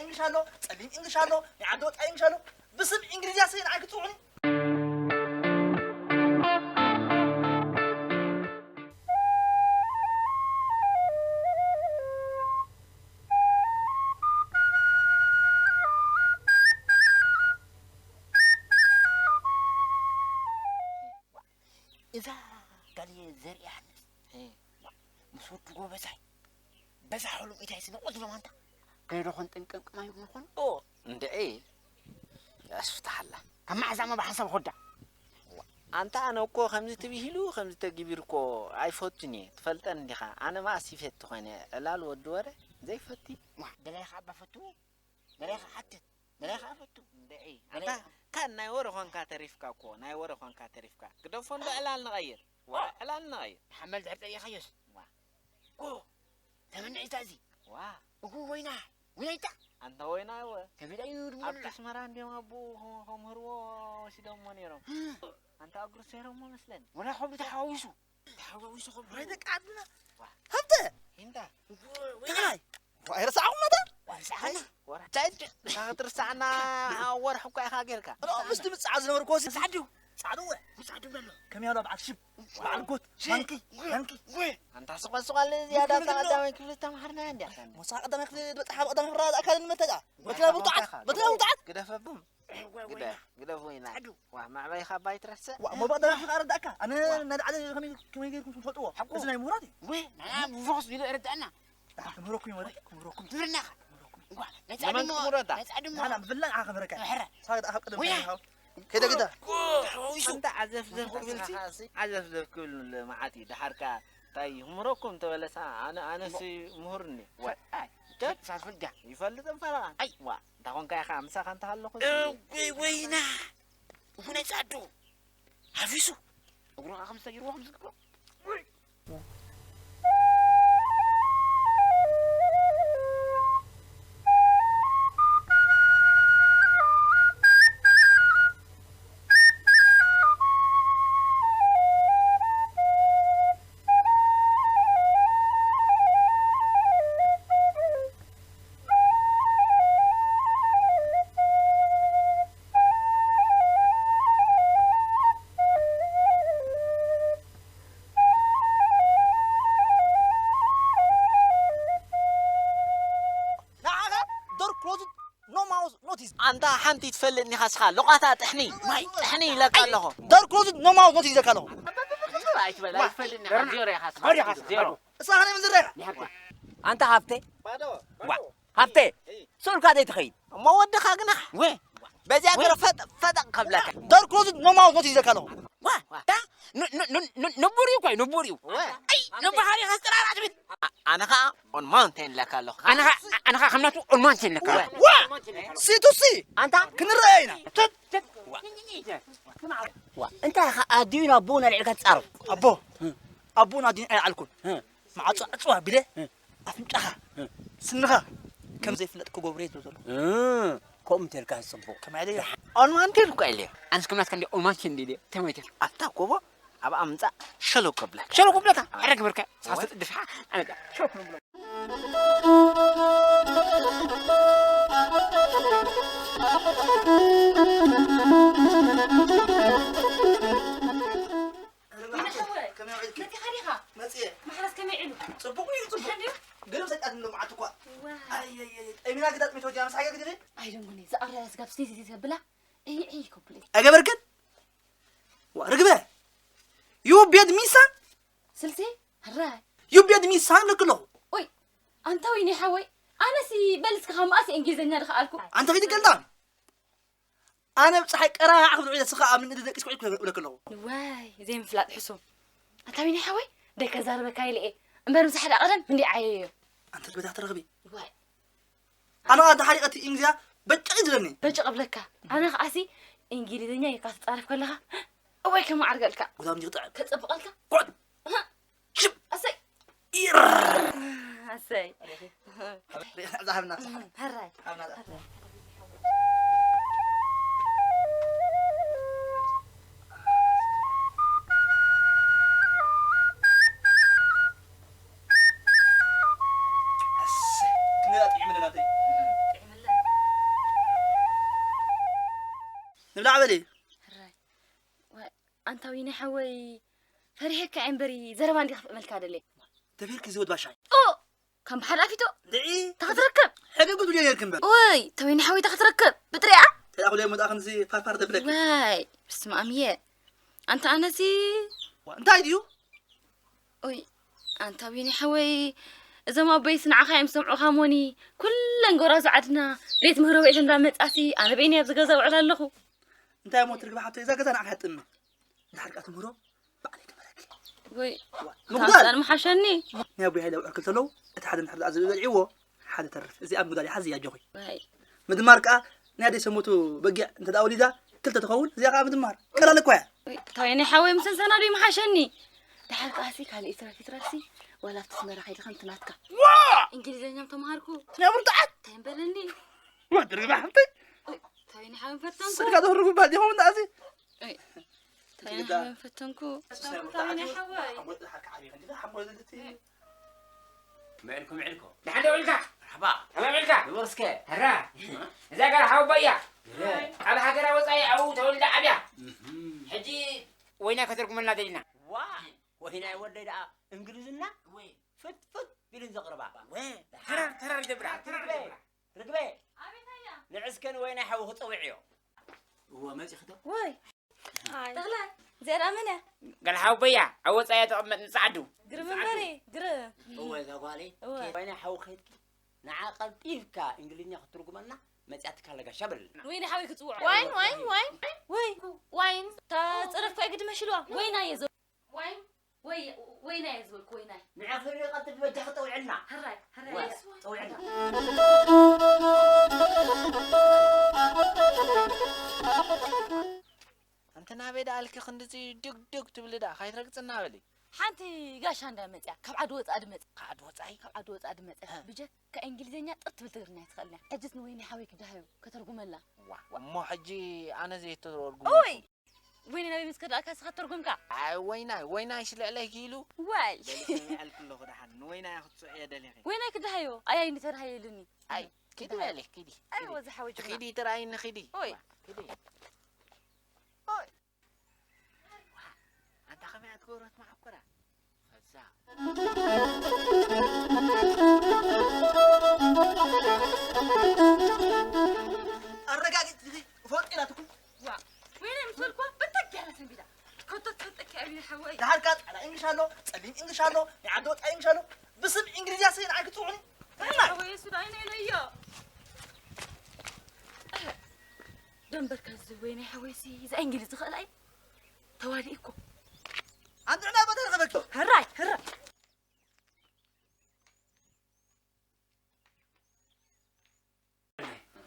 እንግሊሽ ኣሎ፣ ጸሊም እንግሊሽ ኣሎ፣ ናይ ዓዲ ወጻኢ እንግሊሽ ኣሎ። ብስም እንግሊዝያ ስለ ንዓይ ክትጽውዑኒ? እዛ ጋል ዘርኢ ዮሃንስ፣ እ። ምስ ወዱ ጎበዛይ፣ በዛ ሕሉም ኢታይ ስለ ቁጽሎም ኣንታ። ከይዶ ኾን ጥንቅምቅም ኣይብሉ ኾን? ኦ፣ እንድዒ። ያስፍታሓላ። ካብ መዓዛማ ብሓንሳብ ኾዳ? ኣንታ ኣነ እኮ ከምዚ ትብሂሉ፣ ከምዚ ተግቢር እኮ ኣይፈቱን እየ። ትፈልጠን እንዲኻ። ኣነ መኣስ ይፈቱ ኾነ። ዕላል ወዲ ወረ ዘይፈቲ። ዋ፣ ደላይኻ ኣባ ፈቱ? ደላይኻ ሓትት? ደላይኻ ፈቱ? እንድዒ። ደላይ ኣንታ ካን ናይ ወረ ኾንካ ተሪፍካ እኮ። ናይ ወረ ኾንካ ተሪፍካ። ግደፎ እንዶ ዕላል ንቐይር። ዋ፣ ዕላል ንቐይር። ሓመል ድሕር ጠይኻዮስ? ዋ። ኦ፣ ተመንዒታ እዚ። ዋ። እሁ፣ ወይና፣ ወይናይታ። ኣንታ ወይና እወ። ከመይ ድዩ ድሞ ኣብቲ ኣስመራ እንድዮም ኣቦኡ ከ-፣ ከምህርዎ ወሲዶሞ ነይሮም። እ። ኣንታ እግሩ ሰይሮሞ መስለኒ። ወላ ከብዱ ተሓዋዊሱ። ተሓዋዊሱ ከብዱ። ወይ ደቂ ዓድና። ዋ። ሃብተ። እንዳ። ወይና። ተኻይ። ዋ፣ ኣይረሳዕኹም ነታ? ኣይረሳዕኹም። ወራ። እንታይ እንጂ? እታ ክትርስዓና ወርሒ እኳ ኢኻ ጌርካ። ኖ፣ ምስቲ ምጽዓር ዝነበርኩ ወሲ-፣ ጻዕዱ። ጻዕዱ ወ-፣ ጻዕዱ በሎ። ከመይ ኣሎ በዓል ሽም? በዓል ጎት? ሽም? ማንኪ? ወይ፣ ማንኪ? ወይ። ኣንታ ስቆ ስቆ ኣለ ዝያዳ ምንድን ነው? ቀዳማይ ክፍሊ ተማሃርና እንዲያ። ሞሳ ቀዳማይ ክፍሊ ዝበጽሓ ቀዳማይ ክፍሊ ኣካል ንመተዳ። በትላ ውጣዓት፣ በትላ ውጣዓት። ግደፈብም። ወይ፣ ወይ፣ ግደ-፣ ግደፍ ወይና። ጻዕዱ። ዋ፣ መዕበይኻ ኣባይ ትረስዕ። ዋ፣ እሞ በቐዳማይ ክፍሊ ኣረዳእካ። ኣነ ዋ። ናይ ላዕሊ ከመይ፣ ከመይ ጌርኩም ትፈልጥዎ? ሓቁ። እዚ ናይ ምሁራት እዩ። ወይ፣ ንዓና ብፎክስ ቢሉ የረድኣና። ክምህረኩም እዩ ማለት፣ ክምህረኩም። ትምህርና ኢኻ። እዋ፣ ነጻ ንመን ድሞ፣ ክምህረታ? ነጻ ድሞ። ንዓና ብፍላይ ንዓኻ ክምህረካ። ሕረ። ሳግ ደኣ ካብ ቀደም ወይ። ከይደ ግዳ። ሓዊሱ። ኣንታ ዓዘፍ ዘፍ ክብልሲ፣ ዓዘፍ ዘፍ ክብል መዓት እዩ። ደሓርካ እንታይ ክምህረኩም ተበለሳ፣ ኣነ፣ ኣነሲ ምሁር እንዲ። ዋ። ኣይ፣ ጀት። ሳትፈልጥ ድያ? ይፈልጥ ፈረቓ። ኣይ። ዋ፣ እንታ ኾንካ ኢኻ፣ ምሳኻ እንታ ኣለኹ። እወይ፣ ወይና። እኹ ነጻ ዶ? ሓፊሱ። እግሩ ኸዓ ከም ዝተጀርዎ ከም ዝግብሮ። ንዓኻ ዶር ክሎዝድ ኖ ማውዝ ኖቲስ። ኣንታ ሓንቲ ትፈልጥኒ ኢኻ እስኻ፣ ሎቓታ ጥሕኒ፣ ማይ ጥሕኒ ኢለካ ኣለኹ። ዶር ክሎዝድ ኖ ማውዝ ኖቲስ ኢለካ ኣለኹ። ዞሮ ኣይትበል፣ ኣይትፈልጥኒ ኢኻ፣ ዜሮ ኢኻ እስኻ፣ ዜሮ። እስኻ ከመይ ምዝረኻ? ኣንታ ሃብተ፣ ባዶ፣ ዋ፣ ባዶ። ሃብተ፣ እይ። ሱልካ ዘይትኸይድ። እሞ ወድኻ ግና። ወ። በዚኣ ወ። ገለ ፈጠ-፣ ፈጠቕ ከብለካ። ዶር ክሎዝድ ኖ ማውዝ ኖቲስ ኢለካ ኣለኹ። ዋ፣ ዋ። ዳ-፣ ን-፣ ን-፣ ን-፣ ን-፣ ንቡር እዩ እኮ፣ ንቡር እዩ። ወ። ኣይ፣ ንባህሪ ከስጠራራ ትብል። ኣ-፣ ኣነ ኸኣ ኦን ማውንቴን ለካ ኣለኹ። ኣነ ኸኣ፣ ኣነ ኸኣ ከም ናቱ ኦን ማውንቴን ለካ ኣለኹ። ዋ! ሲ ቱ ሲ! ኣንታ? ክንረኣይ ኢና። ትት፣ ትት። ዋ፣ እንታይ ኸኣ ኣዲኡን ኣቦኡን ኣልዒልካ ትጻረፍ? ኣቦ፣ ኣቦኡን ኣዲኡን ኣይለዓልኩን። ማዕጾ ዕጽዋ ቢለ፣ ኣፍንጫኻ፣ ስንኻ ከም ዘይፍለጥ ክገብሮ እየ ዝብሎ። ከምኡ እንተልካ ጽቡቕ። ከመይ ኢለ? ኦን ማውንቴን እኮ ኢለ። ኣነስ ከም ናትካ እንዲ ኦን ማውንቴን እንዲ ኢለ። ተመይተ። ኣታ ኮቦ ኣብ ኣምጻእ ሸሎ ከብለካ። ሸሎ ከብለካ? ሕረ ግበርካ። ሳሰጥ ድፍሓ። ኣነ ሸሎ ከብለካ። ወይኒ ሓወይ፣ ከመይ ውዒልኪ? መጺኻ ዲኻ? መጺኤ። ማሕረስ ከመይ ውዒሉ? ጽቡቕ ውዒሉ፣ ጽቡቕ። ደሓን ድዩ? ገለ ሰይጣን ኣሎ መዓት እኳ። ዋይ። ኣይ፣ ኣይ፣ ኣይ፣ ጠሚና ግዳ ጥሜት ወዲያ ምሳሓ ገግድሪ? ኣይደንጉኒ፣ ዝኣረረ ስጋብ ስቴት ስቴት ከብላ፣ ዕይ፣ ዕይ ከብሉ። ኣይገበርክን? ዋ፣ ርግበ። ዩ ቤድ ሚሳ? ስልሲ? ሕራይ። ዩ ቤድ ሚሳ ንብለኪ ኣለኹ። ኦይ፣ ኣንታ ወይኒ ሓወይ፣ ኣነሲ በል እስኪ ካብ መኣስ እንግሊዝኛ ድኸኣልኩ? ኣንታ ከይትገልጣ። ኣነ ኣብ ጸሓይ ቀራዕ ክብል ውዒለ፣ ስኻ ኣብ ንእዲ ደቂስ ውዒልኩ እብለኪ ኣለኹ። ዋይ፣ ዘይምፍላጥ ሕሱም። ኣታ ቢኒ ሓወይ፣ ደይ ከዛርበካ ኢለ እየ። እምበር ምሳሕ ደኣ ቀደም እንዲ ዓየዮ። ኣንተ ርግበታ ትረኽቢ። ዋይ። ኣነ ኸኣ ተሓሪቐ እቲ እንግሊዝኛ በጨቕ እዩ ዝብለኒ። በጨቕ እብለካ። ኣነ ኸኣሲ እንግሊዝኛ ጌርካ ትጻረፍ ከለኻ፣ እዋይ ከመዓርገልካ። ጉዳም ይቕጥዕ። ከጸብቐልካ። ቁዕድ። ሽም! ኣሰይ! ኢር! ኣሰይ! ሪእና እዛ ሃብና። ሃራይ! ሃብና እዛ። ሃራይ! ኣሰይ! ክንደይ ጥዒምልና ተይ። ጥዒምልና። ኣበሊ። ሕራይ። ዋይ፣ ኣንታ ዊኒ ሓወይ፣ ፈሪሄካ እየ እምበሪ፣ ዘረባ እንዲ ከፍእመልካ ደለ። ተፊርኪ ዝወድ ባሻይ። ኦ! ከም ብሓድ ኣፊቶ? ድዒ። ተኽትረከብ? ሕገ ጉድ ብልዮ ነርክ እምበር። ወይ፣ ተወይኒ ሓወይ ተኽትረከብ? ብጥሪኣ? ተዳኹ ደሞ ደኣ ክንዚ ፋርፋር ደብለክ። ዋይ፣ ብስመ ኣም እየ። ኣንታ ኣነሲ። ዋ፣ እንታይ ድዩ? ኦይ፣ ኣንታ ቢኒ ሓወይ፣ እዞም ኣቦይስ ንዓኻ እዮም ዝሰምዑኻ እሞኒ። ኩለን ጎራዙ ዓድና ቤት ምህሮ ውዒለን እንዳመጻሲ፣ ኣነ በይነይ ኣብዚ ገዛ ውዕል ኣለኹ። እንታይ እሞ ትርግቢ ሓብተይ፣ እዛ ገዛ ንዓኻ እያ ትጥምት። እንድሕር ከኣ ትምህሮ ባዕለይ ክምህረኪ። ወይ፣ ዋ፣ ምጉዳል። ታምጻን ምሓሸኒ። ናይ ኣቦይ ሃይለ ውዕል ክልተ ኣለዉ፣ እቲ ሓደ እንድሕር ደኣ ዝብል በልዕዎ፣ ሓደ ተርፍ። እዚኣ ምጉዳል እያ፣ ሓዝያ ኣጆኺ። ዋይ። ምድማር ከኣ ናይ ኣደይ ሰሞቱ በጊዕ እንተ ደኣ ወሊዳ፣ ክልተ ትኸውን፣ እዚኣ ከኣ ምድማር። ቀላል እኮ እያ። ወይ፣ እንታይ ናይ ሓወይ ምስንሰና ዶ ይምሓሸኒ? ደሓር ከኣሲ ካልእ ይትረፍ ይትረፍሲ፣ ዋላ ኣብቲ ኣስመራ ከይደ ከምቲ ናትካ። ዋ! እንግሊዘኛ ተምሃርኩ። ናይ ብርቱዓት! እንታይ እምበለኒ? ወድሪ ማሕምቲ! ወይ፣ እንታይ ናይ ሓወይ ፈተንኩ? ስልካ ተህርጉ ባል ዲኹም እንዳኣዚ? ወይ፣ እንታይ ናይ ሓወይ ፈተንኩ? ስሳይ እንታይ ናይ ብርቱዓት! ሓወይ? ሓሞት ደሓር ከዓቢ ከንዲ፣ ሓሞት ልልቲ። ምዕልኩ፣ ምዕልኩ። ደሓን ደው ኢልካ? መርሓባ። ከመይ ውዒልካ? ንበር እስከ። ሕራ። እዛ ጓል ሓወቦይ እያ። እረ። ኣብ ሃገራ ወጻኢ ኣብኡ ተወሊዳ ዓብያ። እህም። ሕጂ ወይናይ ከተርጉመልና ደሊና። ዋ! ወይናይ ወደይ ደኣ እንግሊዝና ወይ ፍትፍት ቢሉን ዘቕርባ። ወይ ተራር፣ ተራር ይገብራ፣ ተራር ይገብራ። ርግበ። ኣቤት ኣያ። ንዕስከ ንወይናይ ሓውኺ ጸውዕዮ። እወ፣ መጺኺ ዶ? ወይ። ሃይ። ተኽለ፣ እዚኣ ደኣ መን እያ? ጓል ሓወቦይ እያ፣ ኣብ ወጻኢ እያ ትቕመጥ፣ ንጸዓዱ። ግርም እምበሪ፣ ግርም። እወ፣ እዛ ጓለይ። እወ። ወይናይ ሓው ከይድኪ፣ ንዓ ቀልጢፍካ እንግሊዝኛ ክትትርጉመልና መጺኣትካ ኣላ ጋሻ በለልና። ወይኒ ሓወይ ክጽውዖ። ዋይን፣ ዋይን፣ ዋይን። ወይ። ዋይን። እታ ጽረፍ እኮ ግድመ ሽልዋ። ወይና እየ ዘ-፣ ዋይን። ወይ፣ ወይና እየ ዝበልኩ፣ ወይናይ። ንዓ ፍሪ ቀልጥፍ በጃኺ ጠውዕልና። ሕራይ፣ ሕራይ። ወይ፣ ጠውዕልና። ኣንቲ ናበይ ደኣ ኣልኪ ክንድዚ ድግ ድግ ትብሊ ደኣ? ካይትረግጽና በሊ። ሓንቲ ጋሻ እንዳ መጽያ፣ ካብ ዓዲ ወጻኢ ድመጽያ። ካብ ዓዲ ወጻኢ? ካብ ዓዲ ወጻኢ ድመጽያ። እ። ብጀካ እንግሊዝኛ ጥር ትብል ትግርኛ ኣይትኽእልን እያ። ሕጅስ ንወይኒ ሓወይ ክደሃዩ ከተርጉመላ። ዋ፣ እሞ ሕጂ ኣነ ዘይተረጉመልኩ። ኦይ! ወይኒ ናበይ ምስ ከድኣካ ንስኻ ተርጉምካ? ኣይ፣ ወይናይ፣ ወይናይስ ልዕለይ ክኢሉ? ዋይ! በሊ፣ ሰሚዐልኪ ኣለኹ ደሓን። ንወይናይ ክትጽውዕዮ ደሊኺ? ወይናይ ክደሃዮ? ኣያይ እንዲ ተደሃየልኒ። ኣይ፣ ኪዲ በሊ፣ ኪዲ፣ ኣይ፣ ኪዲ። ወዚ ሓወይ ጅግና። ኪዲ፣ ጥራይኒ ኪዲ። ኦይ። ዋ፣ ኪዲ። ኦይ። ኣንታ ከመይ ኣትገብሮ ትመዓኮራ? ከዛ። ኣረጋጊጽ ዲኺ? እፈልጥ ኢላትኩም? ዋ፣ ወይኔ ምስ በልኩዋ በተክ ያለ ሰንቢዳ። ከቶ ትፈልጠኪ ኣብዩ ሓወይ። ደሓር ከኣ ጻዕዳ እንግሊሽ ኣሎ፣ ጸሊም እንግሊሽ ኣሎ፣ ናይ ዓዲ ወጻኢ እንግሊሽ ኣሎ። ብስም እንግሊዝያ ስኢን ዓርኪ ትጽውዑኒ? ብሕና? ሓወይ፣ እሱ ዳይና ኢለዮ። ደንበርካ እዚ ወይናይ ሓወይሲ፣ እዚ ኣንግሊዝ ዝኽእል ኣይ? ተዋዲኡ እኮ። ኣንተ ዕዳ ቦታ ረኸበኪ። ሕራይ፣ ሕራይ።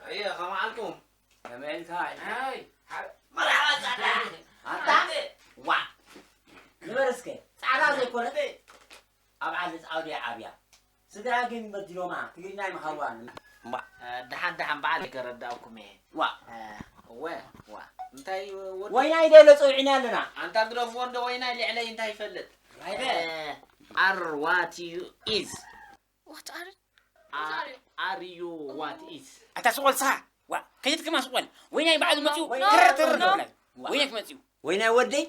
ኣየ፣ ከመይ ኣልኩም? ከመይ ኢልካ? ኣይ፣ ሓ-፣ መርሓባ ጻዕዳ። ኣታ? ዋ። ንበር እስከ። ጻዕዳ ዘይኮነ። ኣብ ዓሊ ጻውዲ ዓብያ። ስድራ ግን በዲሎማ፣ ትግርኛ ኣይምሃዋን። እምባ፣ እ፣ ደሓን ደሓን በዓል ከረዳእኩም እየ። ዋ። እ፣ እወ፣ ዋ። እንታይ ወ-፣ ወዲ ወይናይ ደለ ጸውዒና ኣለና። ኣንታ ግደፍዎ እንዶ ወይናይ ልዕለይ እንታይ ይፈልጥ? ራይበ። እ፣ ኣር ዋት ዩ ኢዝ። What are you? What are you? ኣር ዩ ዋት ኢዝ። ኣታ ስቆል ስኻ። ዋ፣ ከይትክማ ስቆል። ወይናይ በዓሉ መጺኡ። ወይናይ ተረር ተረር ኖ። ይብላል። ዋ። ወይናይ ክመጺኡ። ወይናይ ወደይ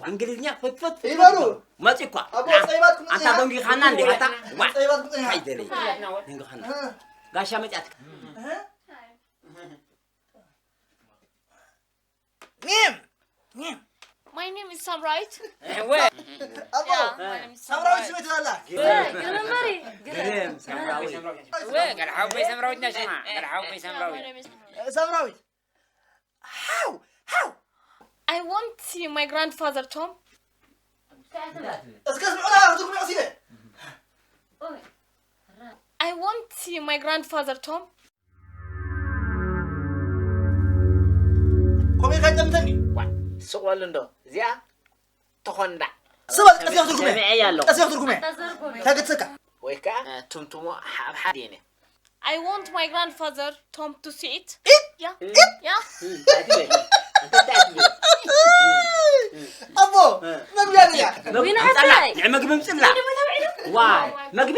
እንግሊዝኛ ፍትፍት ፍትፍት ይበሉ። ይበሉ። መጺኡ እኳ። ኣቦ፣ ና። ጸይባትኩም ኣንታ ጽይሓ። ደንጊኻና እንዴ፣ ኣታ? ዋ። ጸይባትኩም ጽይሓ። እንታይ ደለይ? ዋ። ደንጊኻና። እ? ጋሻ መጺኣትካ። እ? ኒም! ኒም! My name is ሳምራዊት። እወ። ኣቦ፣ Yeah, my name is ሳምራዊት ሳምራዊት። ስመት ኣላ። ግርም እምበሪ፣ ግርም። ግርም፣ ሳምራዊት። እወ፣ ቃል ሓወይ ሳምራዊት ናሽማ። ቃል ሓወይ Yeah, my ሳምራዊት። name is ሳምራዊት። How? How? I want to see my grandfather Tom. እስከ ስምዑና፣ ክትርጉም ዕሲለ። I want to see my grandfather Tom. ኮሜ ካይጠምተኒ። ዋ፣ ስቕ በሉ እንዶ። እዚኣ ተኾንዳ። ስቕ በል፣ ቀስ ኢኻ ትርጉመ። ሰሚዐያ ኣለኹ። ቀስ ኢኻ ትርጉመ። ተዘርጉመ። ታገትሰካ። ወይ ከዓ፣ እ፣ ትምትሞ ሓብሓብ የኔ። I want my grandfather Tom to see it. ኢት! ያ፣ ያ። እንታይ ትብል? እንታይ ትብል? ኣቦ፣ እ። መግቢ ኣለያ። መግቢ ዊና ኣምጻና። ሓሳይ። ንዕ መግቢ ምጽና። ዊና መግቢ። ዋይ፣ መግቢ?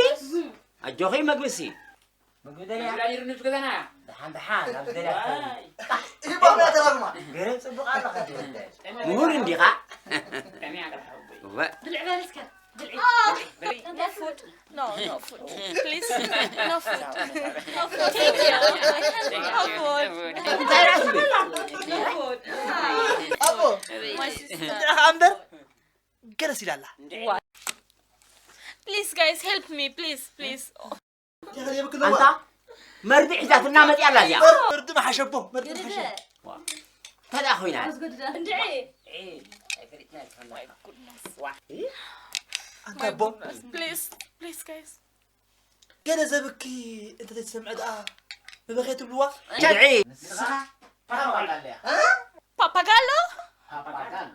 ኣጆኺ መግቢ ሲ። መግቢ ደልያ። መግቢ ደልያ። ኣንተ ሓን ኣብ ገለ ይባብ ያተራግማ ገረብ ጽቡቕ ኣለኻ ትወደ ምሁር እንዲኻ እወ ብልዕ በል እስከ ብልዒ No food. No, no food. Please. No food. No food. Thank you. No food. እንታይ ራስ ኣቦ My sister. እንተ ኣምበር ገለስ ኢላላ Please, guys, help me, please, please. ተኸለ የብክለዋ ኣንታ መርዚ ሒዛትና መጽያ ኣላ እዚኣ መርዲ መሓሸቦ መርዲ መሓሸቦ ተዳ ኮይና እንድዒ ኣንተ ኣቦ Please, please, guys. ገለ ዘብኪ እንተ ዘይትሰምዐ ደኣ ምበኸ ትብልዋ ድዒ ንስኻ ፓራማላያ Pappagallo? ፓፓጋሎ